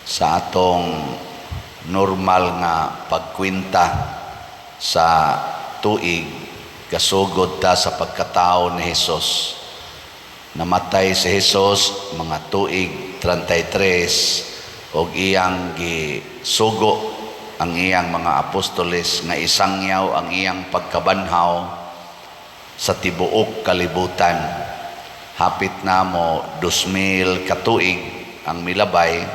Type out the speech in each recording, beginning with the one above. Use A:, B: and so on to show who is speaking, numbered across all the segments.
A: Sa atong normal nga pagkwenta sa tuig, kasugod ta sa pagkatao ni Hesus. Namatay si Hesus mga tuig 33 og iyang gisugo ang iyang mga apostoles nga isangyaw ang iyang pagkabanhaw sa tibuok kalibutan. Hapit na mo 2,000 katuig ang milabay,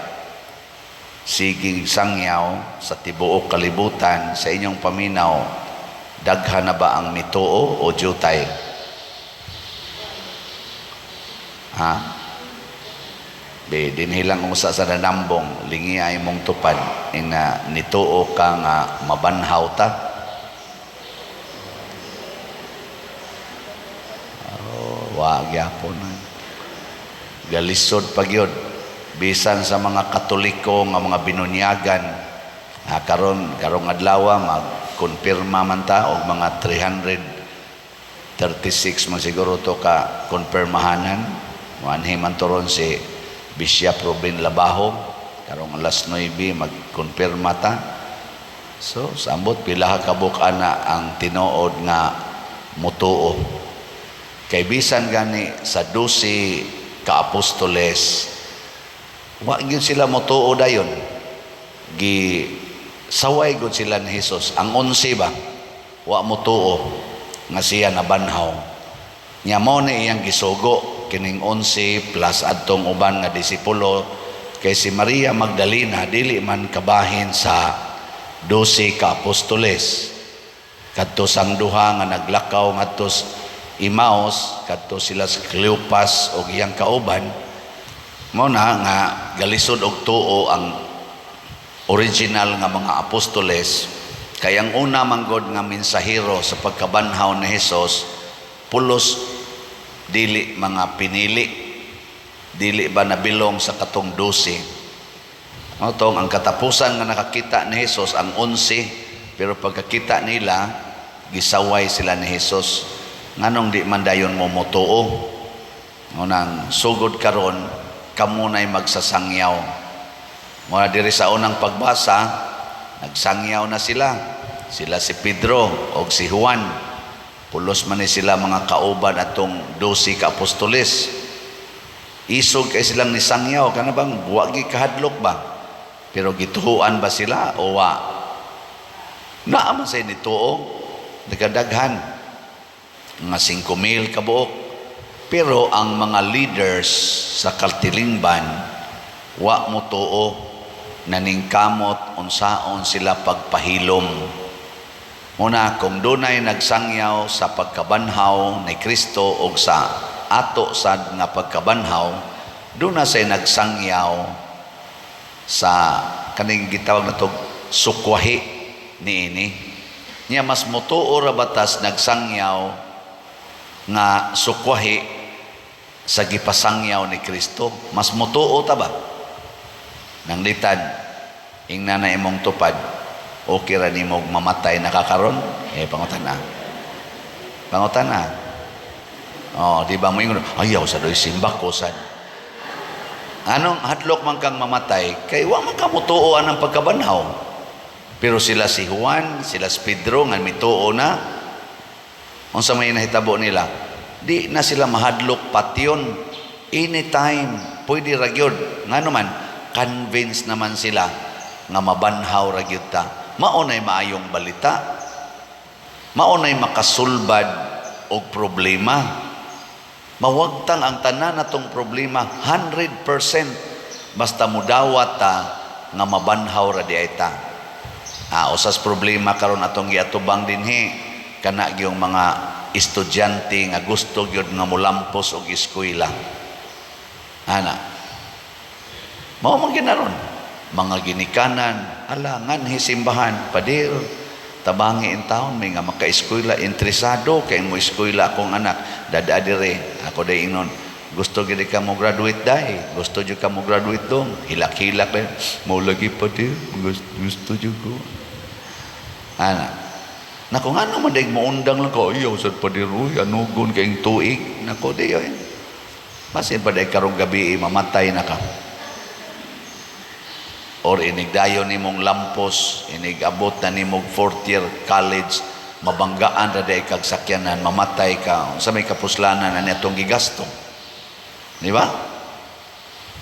A: siging sangyaw sa tibuok kalibutan. Sa inyong paminaw, daghan na ba ang mituo o jutay? Ha? Be, dinhi lang usa sa nanambong, lingi ay mong tupad, ina nituo ka nga mabanhaw ta? Oh, wa gyapon na. Galisod pa gyud bisan sa mga Katoliko nga mga binunyagan. Ha, karon karong adlaw magkumpirma man ta og mga 336 man siguro to ka kumpirmahanan. Moanhi man to ron si Bishop Ruben Labajo karong alas 9, magkumpirma ta. So sambot pila ka kabuk ana ang tinuod nga mutuo, kay bisan gani sa 12 ka apostoles, wa gyud sila motuo dayon. Gi saway gud sila ni Hesus. Ang 11 ba wa motuo nga siya nabanhaw. Nya mo ni iyang gisugo kining 11 plus adtong uban nga disipulo, kay si Maria Magdalena dili man kabahin sa 12 ka apostoles. Kadto sang duha nga naglakaw ngadto Emmaus, kadto sila sa Cleopas og iyang kauban. Mao na nga galisod og tuo ang original nga mga apostoles, kay ang una manggod nga mensahero sa pagkabanhaw ni Hesus pulos dili mga pinili, dili ba nabilong sa katong 12. Mao tong ang katapusan nga nakakita ni Hesus ang 11, pero pagkakita nila, gisaway sila ni Hesus, nganong di man dayon mo motuo? Ngunang sugod karon, kamo na'y magsasangyaw. Muna diri sa unang pagbasa, nagsangyaw na sila. Sila si Pedro o si Juan. Pulos man ni sila mga kauban atong 12 ka apostoles. Isog kay silang nisangyaw, kana bang buwagi kahadlok ba? Pero gituhuan ba sila o wa? Naa man say nituo, nagkadaghan. Mga 5,000 kabuok. Pero ang mga leaders sa katilingban wa mo tuo, naningkamot unsaon sila pagpahilom. Muna kung dunay nagsangyaw sa pagkabanhaw ni Kristo og sa ato sad nga pagkabanhaw, duna say nagsangyaw sa kaning gitawag nato sukwahi niini. Nya mas motuo ra batas nagsangyaw nga sukwahi sa gipasangyaw ni Kristo? Mas motuo ta ba? Nanglitan, ingna na imong tupad, okay ra nimo mamatay na kakaron? Eh, pangutan na. Pangutan na. Oh, di ba mo ingon, "Ayaw sa doy simba ko sad"? Anong hadlok man kang mamatay kay wa man ka motuo ang pagkabanhaw. Pero sila si Juan, sila si Pedro nga mituo na, unsa may nahitabo nila? Di na sila mahadlok patyon. Anytime, pwede ra gyud. Ngano man, convince naman sila nga mabanhaw ra gyud ta. Mao nay maayong balita. Mao nay makasulbad og problema. Mawagtang ang tanan natong problema 100% basta mudawat ta nga mabanhaw ra di ay ta. Ah, usas problema karon atong giatubang dinhi kana gyung mga estudyante nga gusto gyud nga molampos og eskwela. Ana. Mao man ginaron mga ginikanan, ala, nganhi simbahan, "Pader, tabangi in taon may nga maka-eskwela, interesado kay mo eskwela akong anak." Dada dire ako day ingnon, "Gusto gid ka mo graduate dai, gusto jud ka mo graduate dong." Hilak-hilak ba mo lagi, "Pader, gusto, gusto jud ko." Ana nako, ngano man day moundang lang ko, "Ayaw sad, pader, uy, anugon kayong tuig." Nako, di oy, basin pa day karong gabi mamatay na ka. Or inigdayon nimong lampos, inigabot na nimog fourth year college, mabanggaan ra diay kag sakyanan, mamatay ka, unsa may kapuslanan ani atong gigasto? Di ba?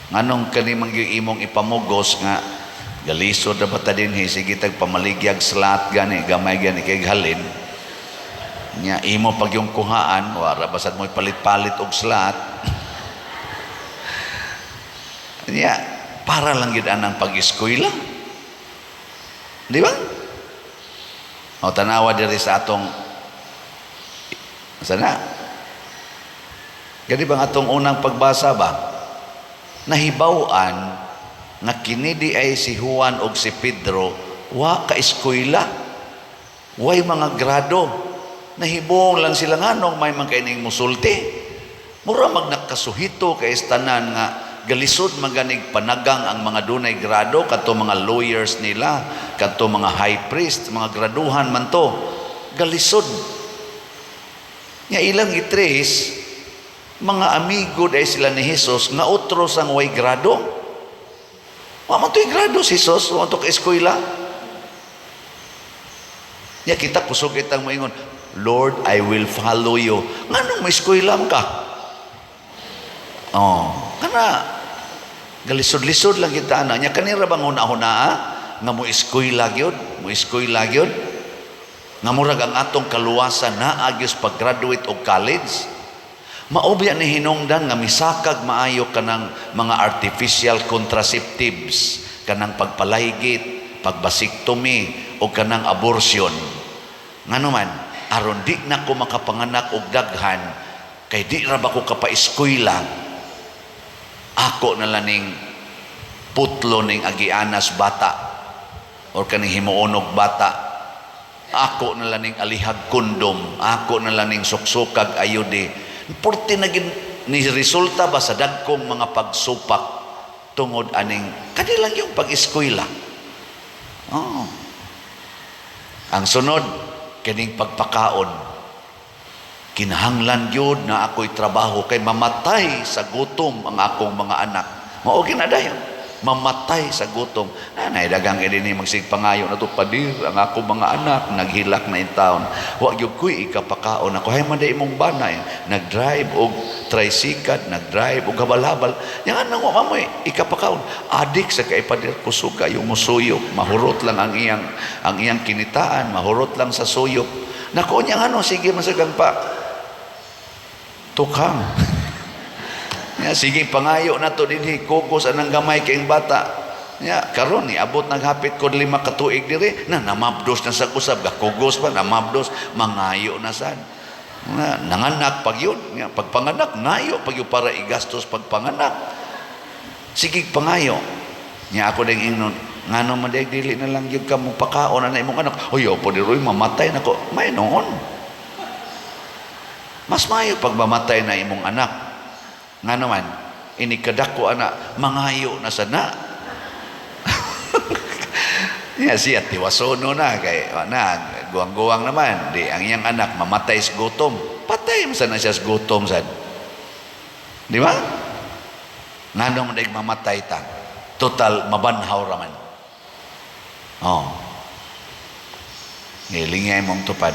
A: Nganong kani man gyud imong ipamugos nga galisod ra ba ta dinhi, sige tag pamaligyag slot gani, gamay gani kay halin nya imo pag yung kuhaan, wara basad mo palit-palit og slot nya, para lang gyud anang pag-eskwela, di ba? O tanawa diri sa atong sana gani bang atong unang pagbasa ba, nahibaw-an nga kini di ay si Juan og si Pedro wa ka eskwela, way mga grado, nahibong lang sila. Nganong may man kaining musulti, mura mag nakasuhito kay tanan nga galisod maganig panagang ang mga dunay grado, kadto mga lawyers nila, kadto mga high priest, mga graduhan man to, galisod nga ilang i-trace, mga amigo dahil sila ni Jesus nga otro sang way grado. Wa man to'y grado si Jesus, wa man to ka eskwela. Ya kita kusog itang moingon, "Lord, I will follow you." Nganong may eskwela man ka? Oh, kana galisod-lisod lang kita ana. Nya kanira bang una-una nga mo eskwela gyud, mo eskwela gyud? Nga murag ang atong kaluwasan naa gyud pag-graduate og college. Mao biya ni hinungdan nga misakag maayo kanang mga artificial contraceptives, kanang pagpalaygit, pag-vasectomy o kanang abortion. Ngano man, aron di na ko makapanganak og daghan kay di ra ba ko kapaeskwela, ako na lang ning putlo ning agianas bata or kaning himuonog bata, ako na lang ning alihag kondom, ako na lang ning suksukag ayode. Porte naging ni resulta ba sa dagkong mga pagsupak tungod aning kanilang yung pag-eskwela. Oh. Ang sunod, kining pagpakaon. Kinahanglan gyud na ako'y trabaho kay mamatay sa gutom ang akong mga anak. Mao ginadayon. Mamatay sa gutom. Nanay dagang ini magsigpangayo na to, "Padir, ang akong mga anak naghilak na in town. Wa gyud ko'y ikapakaon ako." Hay man imong bana eh. Nag-drive og tricycle, nag-drive og habal-habal. Yang anang wa mo ikapakaon. Adik sa kay, padir, kusog kayo musuyop, mahurot lang ang iyang kinitaan, mahurot lang sa suyop. Nako niya ano, sige masagang pa tukang. Ya, sige pangayo na to dinhi, kukos anang gamay kayong bata. Ya, karon ni abot naghapit ko 5 ka tuig diri na namabdos na sa usab, gakugos pa namabdos, mangayo na sad. Na, nanganak pag yun, ya, pagpanganak ngayo pag yun para igastos pagpanganak. Sige pangayo. Nya ako ding ingnon, ngano man diay dili na lang gyud ka mo pakaon na imong anak. Oy, opo di mamatay nako. May noon. Mas maayo pag mamatay na imong anak. Nga naman, ini kadako ana, mangayo na sana. Ya siya tiwasono na kay na guwang-guwang naman di ang iyang anak mamatay sa gutom. Patay man sana siya sa gutom sad. Di ba? Nganong daig mamatay ta? Total mabanhaw raman. Oh. Ngilingay mong tupad.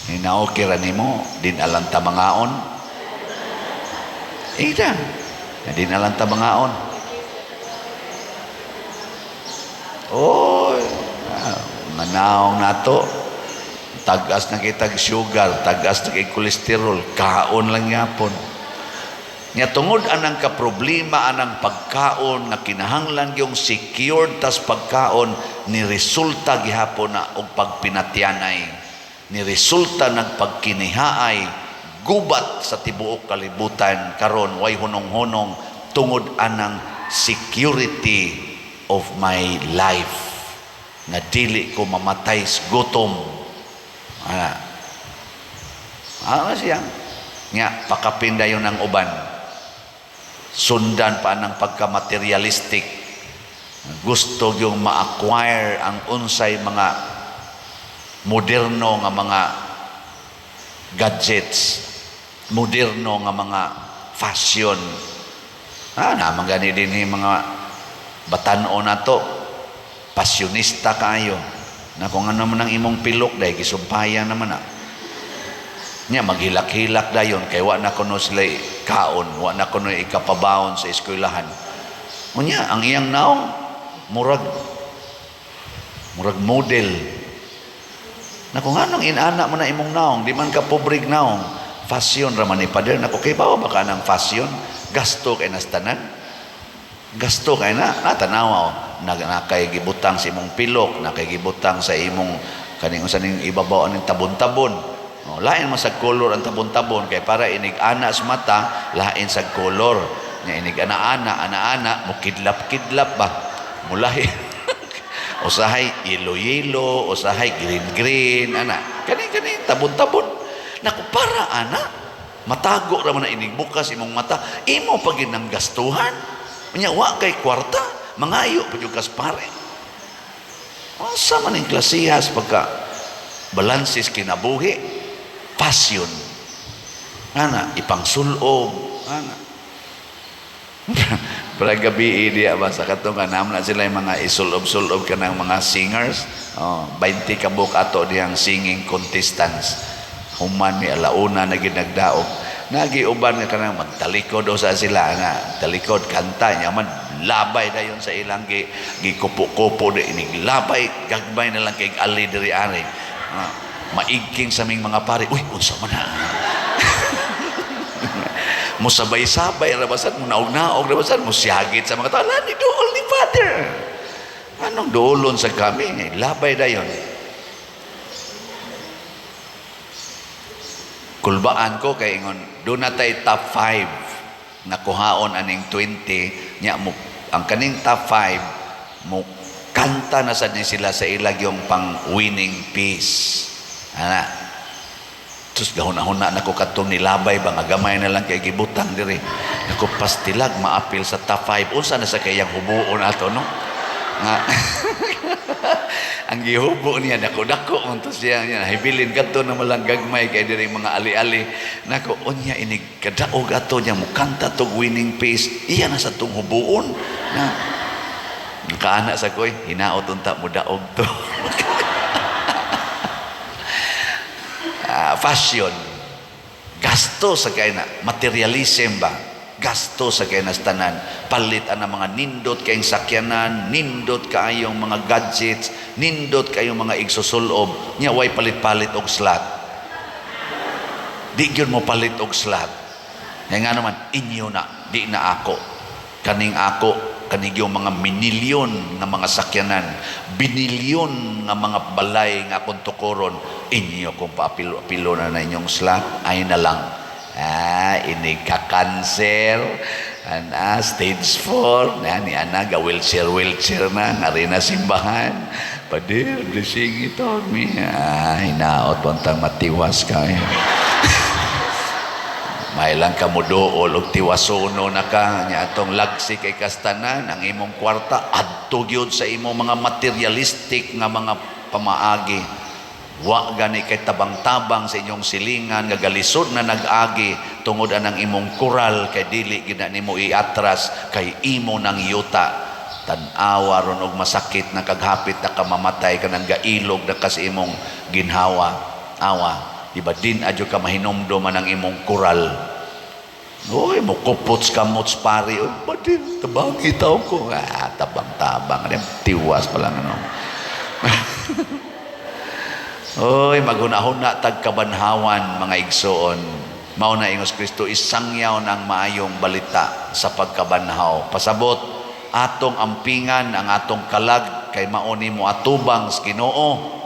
A: Hinaoki ra nimo din alang ta mangaon. Ida. Din alang ta mangaon. Oy, manaong nato. Tagas na kitag sugar, tagas na kay kolesterol, kaon lang yapon. Nya tungod anang kaproblema anang pagkaon nga kinahanglan yung secured tas pagkaon, ni resulta gihapon na og pagpinatyanay, ni resulta nagpagkinihaay, gubat sa tibuok kalibutan karon, way hunong-hunong tungod anang security of my life nga dili ko mamatay sa gutom ana. Ano siya nga pakapin dayon ang uban, sundan pa ng pagka-materialistic, gusto yung ma-acquire ang unsay mga moderno nga mga gadgets, moderno nga mga fashion. Naman gani din mga Batan-on nato, pasyonista kaayo. Na kung ano man ang imong pilok dahil gisumpayan naman na. Nya maghilak-hilak dayon kay wa na kuno sila kaon, wa na kuno ikapabaon sa eskwelahan. Unya ang iyang naong murag model. Na kung anong inana mo na imong naong, di man ka pobre'g naong, fashion ra man ni pader. Nako, kay bawa ba ka ng fashion? Gasto kay nas tanan. Gasto kay na, natanawa oh. Na kay gibutang sa imong pilok, na kay gibutang sa imong kaning unsa ning ibabaw aning tabon-tabon. Oh, lain man sa color ang tabon-tabon kay para inig ana sa mata, lain sa color. Nya inig ana-ana, ana-ana, mo kidlap-kidlap ba? Mulahi. Usahay yelo-yelo, usahay green-green, ana. Kani kani tabon-tabon. Naku, para ana matago ra man na inig bukas imong mata, imo pa gid nang gastuhan. Unya wa kay kwarta, mangayo pa jud kas pare. Unsa man ning klasihas pagka balansis kinabuhi, passion. Ana, ipangsulob, ana. Para gabi diya ba sa katong nga na sila yung mga isulob-sulob ka ng mga singers. Oh, 20 ka buok ato diyang singing contestants. Human mi alauna na gid nagdaog. Nagiuban nga kanang magtalikod o sa sila nga talikod kanta nya man labay dayon sa ilang gi gikupo-kupo di inig labay gagmay na lang kay ali diri ari. Ah, maigking sa ming mga pare, uy, unsa man na? Mo sabay-sabay ra basan mo naog-naog ra basan mo siyagit sa mga tao ni duol ni Father. Anong duolon sa kami? Labay dayon. Kulbaan ko kay ingon do na tay top 5 na kuhaon aning 20 nya mo ang kaning top 5 mo kanta na sad ni sila sa ilag yung pang winning piece ana. Sus, gahuna-huna na ko katong nilabay ba nga gamay na lang kay gibutang diri. Nako, pastilag maapil sa top 5. Unsa na sa kayang hubuon ato, no? Nga ang gihubo niya dako dako man to siya niya hibilin kadto na malang gagmay kay diri mga ali-ali. Nako, unya inig kadaog ato niya mukanta tog winning piece, iya na sa tong hubuon na nakaana sa koy hinaot unta mo daog to. Fashion, gasto sa kay na materialism ba, gasto sa kay tanan, palit ang mga nindot kayong sakyanan, nindot kaayong mga gadgets, nindot kayong mga igsusulob nya way palit-palit og slot. Di gyud mo palit og slot. Kaya nga naman inyo na, di na ako, kaning ako kanig yung mga minilyon nga mga sakyanan, binilyon nga mga balay nga akong tukoron, inyo kung paapilo-apilo na na inyong slot, ay na lang. Ah, inig ka-cancer, ana, stage 4, na, ni ana, ga wheelchair, wheelchair na, nga rin na simbahan. Padir, blessing ito, mi. Ah, hinaot, pantang matiwas ka. Eh. May lang ka mo dool og tiwasono na ka nya atong lagsi kay kastanan ang imong kwarta adto gyud sa imong mga materialistic nga mga pamaagi. Wa gani kay tabang-tabang sa inyong silingan nga galisod na nag-agi tungod anang imong koral kay dili gid na nimo iatras kay imo nang yuta. Tan-awa ron og masakit na kaghapit na kamamatay ka nang gailog na kas imong ginhawa. Awa, di ba din adyo ka mahinumdum man ang imong koral. Uy, mukupots kamots pare. Uy, badin, tabang itaw ko. Ah, tabang-tabang. Tiwas pa lang, ano. Uy, maghuna-huna tag kabanhawan, mga igsoon. Mao na ingos Kristo, isangyaw ng maayong balita sa pagkabanhaw. Pasabot, atong ampingan ang atong kalag kay mao nimo atubang sa Ginoo.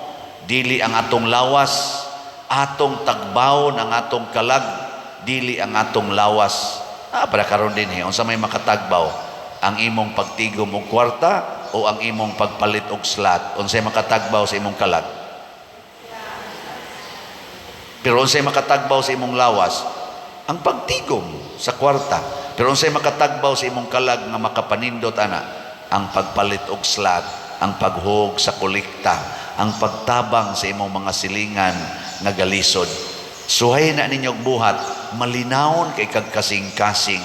A: Dili ang atong lawas, atong tagbawon ang atong kalag, dili ang atong lawas. Ah, para karon din eh, unsa may makatagbaw? Ang imong pagtigom og kwarta o ang imong pagpalit og slot? Unsay makatagbaw sa imong kalag? Pero unsay makatagbaw sa imong lawas? Ang pagtigom sa kwarta. Pero unsay makatagbaw sa imong kalag nga makapanindot ana? Ang pagpalit og slot, ang paghug sa kolekta, ang pagtabang sa imong mga silingan nga galisod. Suhay na ninyong buhat, malinawon kay kag kasing-kasing.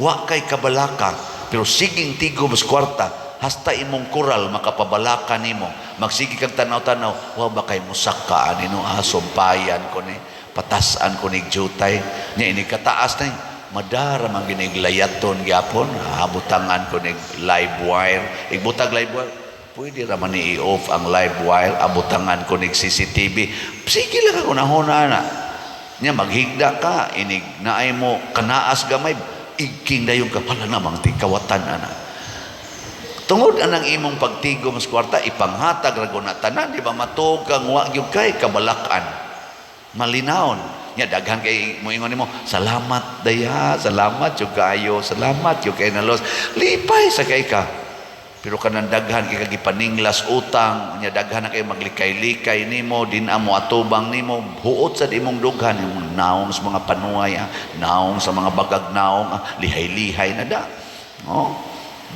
A: Wa kay kabalaka, Pero siging tigom sa kwarta hasta imong kural makapabalaka nimo. Magsige kag tanaw-tanaw, wa ba kay musaka ani, no? Ah, sumpayan ko ni, patasan ko ni jutay nya. Ini kataas na, madara man ginig layaton gyapon. Ah, butangan ko ni live wire, igbutag live wire, pwede ra man ni i-off ang live wire. Abutangan ko ni CCTV. Sige lang ako nahuna na nya. Maghigda ka, inig naay mo kanaas gamay, igking dayon ka pala namang tikawatan ana. Tungod anang imong pagtigom sa kwarta, ipanghatag ra na tanan, di ba? Matuog kang wa gyud kay kabalakan, malinawon nya. Daghan kay moingon nimo, "Salamat daya, salamat jud kaayo, salamat jud kay nalos." Lipay sa kay ka. Pero kanang daghan kay kagipaninglas utang nya, daghan na kay maglikay-likay nimo, din amo atubang nimo, huot sa imong dughan, imong naong sa mga panuay, ah, naong sa mga bagag naong, ah, lihay-lihay na da. Oh,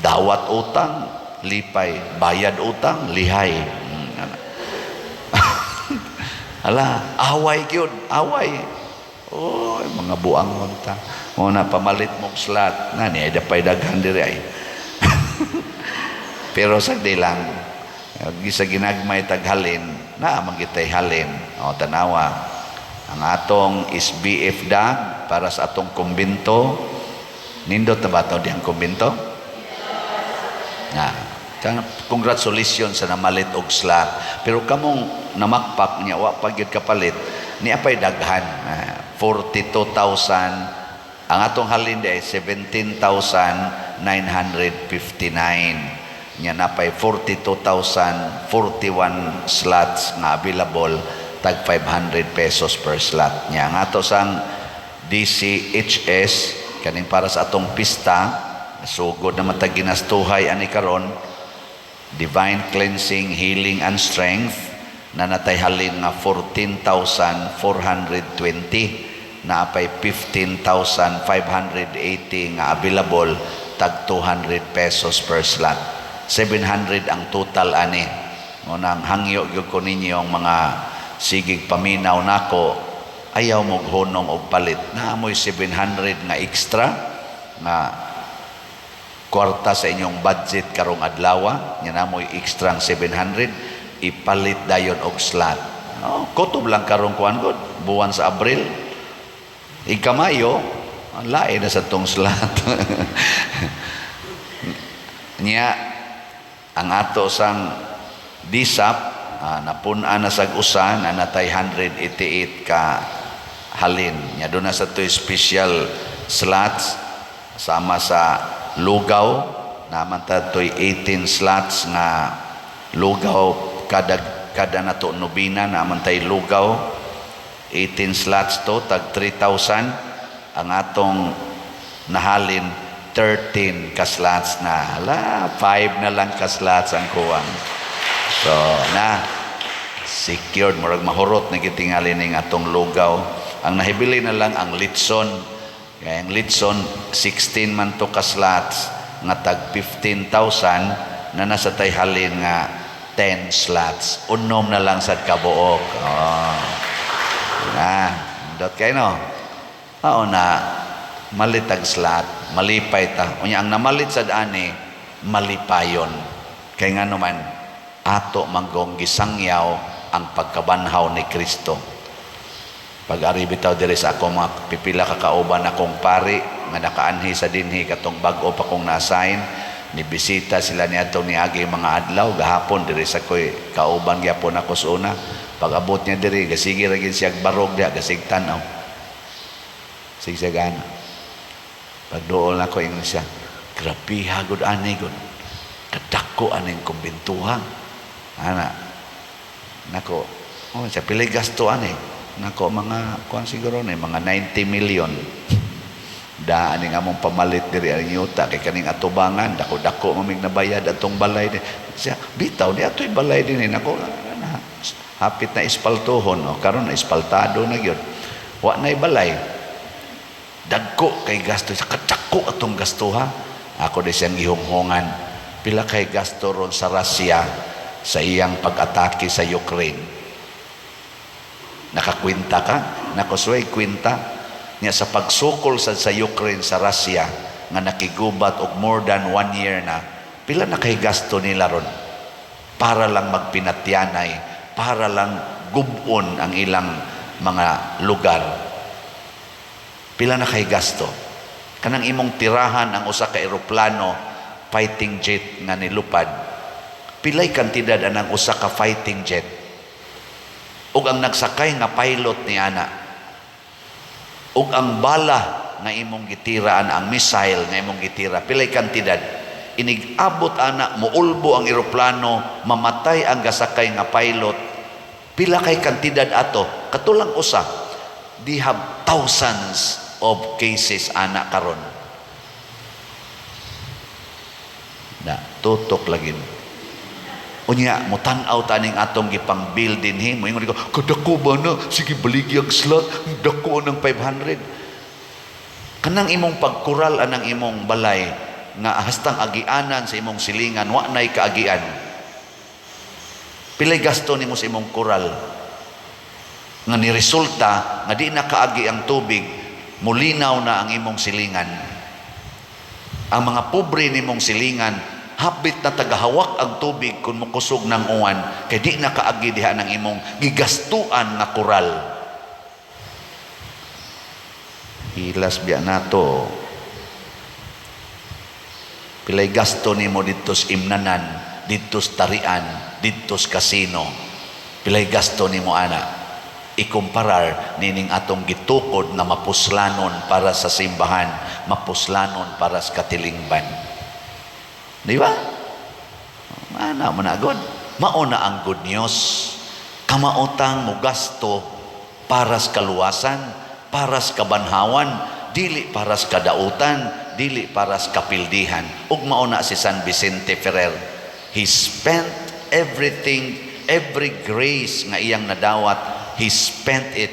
A: dawat utang, lipay, bayad utang, lihay. Ana. Hala, away gyud, away. Oh, mga buangon ta. Mo na pamalit mong slot. Na ni ay dapay daghan diri ay. Pero sa di lang, sa ginagmay taghalin, na man kitay halin. O tanawa. Ang atong SBF dag para sa atong kumbinto. Nindot na ba ito diyang kumbinto? Na, congratulations sa namalit og slot. Pero kamong namakpak niya, wa pa gyud kapalit, ni apay daghan. Ah, 42,000 ang atong halin di ay 17,959 nya. Napay 42,041 slots nga available, tag 500 pesos per slot nya. Ang ato sang DCHS, kaning para sa atong pista, sugod na matag ginastuhay ani karon, Divine Cleansing, Healing and Strength, na natay halin nga 14,420, na apay 15,580 nga available, tag 200 pesos per slot. 700 ang total ani. Mo nang hangyo gyud ko ninyo ang mga sigig paminaw nako, ayaw mo hunong og palit. Naamoy 700 nga extra nga kwarta sa inyong budget karong adlaw nya, namoy extra ang 700, ipalit dayon og slot. Oh, kutob lang karong kuan gud, buwan sa Abril, ikamayo, ang lain na sa tong slot niya. Ang ato sang DSAP, ah, napun-an na sag usa na natay 188 ka halin nya. Doon na sa to special slots sama sa lugaw naman ta to'y 18 slots nga lugaw. Kada kada nato nobina naman tay lugaw, 18 slots to, tag 3,000. Ang atong nahalin, 13 ka slots na. Hala, 5 na lang ka slots ang kuwang. So na secured, murag mahurot na gitingali ning atong lugaw. Ang nahibili na lang ang litson. Kaya ang litson, 16 man to ka slots nga tag 15,000, na nasa tay halin nga 10 slots. Unom na lang sad kabuok. Oh. Na, dot kay no. Oo na, malit ang slot, malipay ta. Unya ang namalit sad ani, malipayon. Kay nga naman, ato manggong gisangyaw ang pagkabanhaw ni Kristo. Pag-ari bitaw diri sa ako mga pipila ka kauban akong pari nga nakaanhi sa dinhi katong bag-o pa kong na-assign, ni bisita sila niadtong niagi mga adlaw gahapon diri sa koy kauban gyapon ako sa una. Pag-abot niya diri, gasige ra gid siya barog diha, gasig tan-aw. Sige siya gana. Pagduol nako, ingon siya, "Grabiha gud ani gud. Kadako aning kumbintuha." Ana. Nako, oh, siya, "Pili gasto ani?" Nako, "Mga kuan siguro ni mga 90 million. Da ani nga mong pamalit diri ang yuta kay kaning atubangan dako-dako mamig nabayad atong balay ni." Siya, "Bitaw ni atoy balay dinhi." Nako, na, hapit na espaltuhon, o karon na espaltado na gyud. Wa nay balay. Dagko kay gasto sa kadako atong gasto ha. Ako di siyang gihunghungan. "Pila kay gasto ron sa Russia sa iyang pag-atake sa Ukraine? Nakakwenta ka?" Nako, "Sway kwenta niya sa pagsukol sa Ukraine sa Russia." nga nakigubat og more than one year na, pila na kay gasto nila ron para lang magpinatyanay, para lang gubon ang ilang mga lugar? Pila na kay gasto? Kanang imong tirahan ang usa ka eroplano, fighting jet nga nilupad, pilay kantidad anang usa ka fighting jet ug ang nagsakay nga pilot ni ana ug ang bala nga imong gitira ana, ang missile nga imong gitira, pilay kantidad? Inig-abot ana, muulbo ang eroplano, mamatay ang gasakay nga pilot, pila kay kantidad ato? Katulang usa. They have thousands of cases ana karon na tutok lagi. Unya mutan-aw ta ning atong gipang build dinhi, moingon ko, "Kadako ba na? Sige, baligyag slot, dako ng 500." Kanang imong pagkural anang imong balay nga hastang agianan sa imong silingan wa nay kaagian, pilay gasto nimo sa imong kural nga ni resulta nga di na kaagi ang tubig, mulinaw na ang imong silingan? Ang mga pobre nimong silingan, hapit na tagahawak ang tubig kung mukusog ng uwan kay di na kaagi diha ng imong gigastuan nga kural. Hilas biya nato. Pilay gasto nimo didto sa imnanan, didto sa tarian, didto sa kasino? Pilay gasto nimo ana? Ikumparar nining atong gitukod na mapuslanon para sa simbahan, mapuslanon para sa katilingban. Di ba? Ana man na god. Mao na ang good news. Kamaotang mugasto para sa kaluwasan, para sa kabanhawan, dili para sa kadautan, dili para sa kapildihan. Ug mao na si San Vicente Ferrer. He spent everything, every grace nga iyang nadawat, he spent it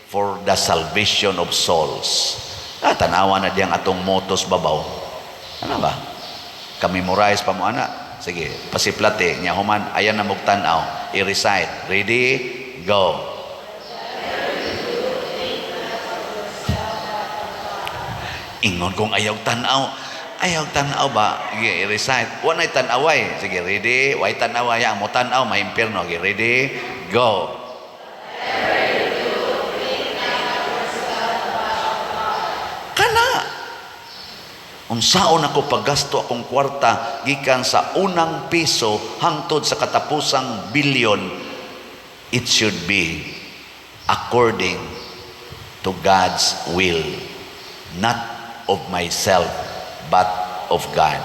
A: for the salvation of souls. Ah, tanawa na diyang atong motos babaw. Ano ba? Ka-memorize pa mo ana. Sige, pasiplate nya human ayan na mugtan-aw. I-recite. Ready? Go. Ingon kong ayaw tan-aw. Ayaw tan-aw ba? Sige, i-recite. Wa na'y tan-away. Sige, ready? Way tan-away. Ang mo tan-aw, maimpirno. Sige, ready? Go. Kana. Unsaon ako paggasto akong kwarta gikan sa unang piso hangtod sa katapusang bilyon, it should be according to God's will, not of myself, but of God.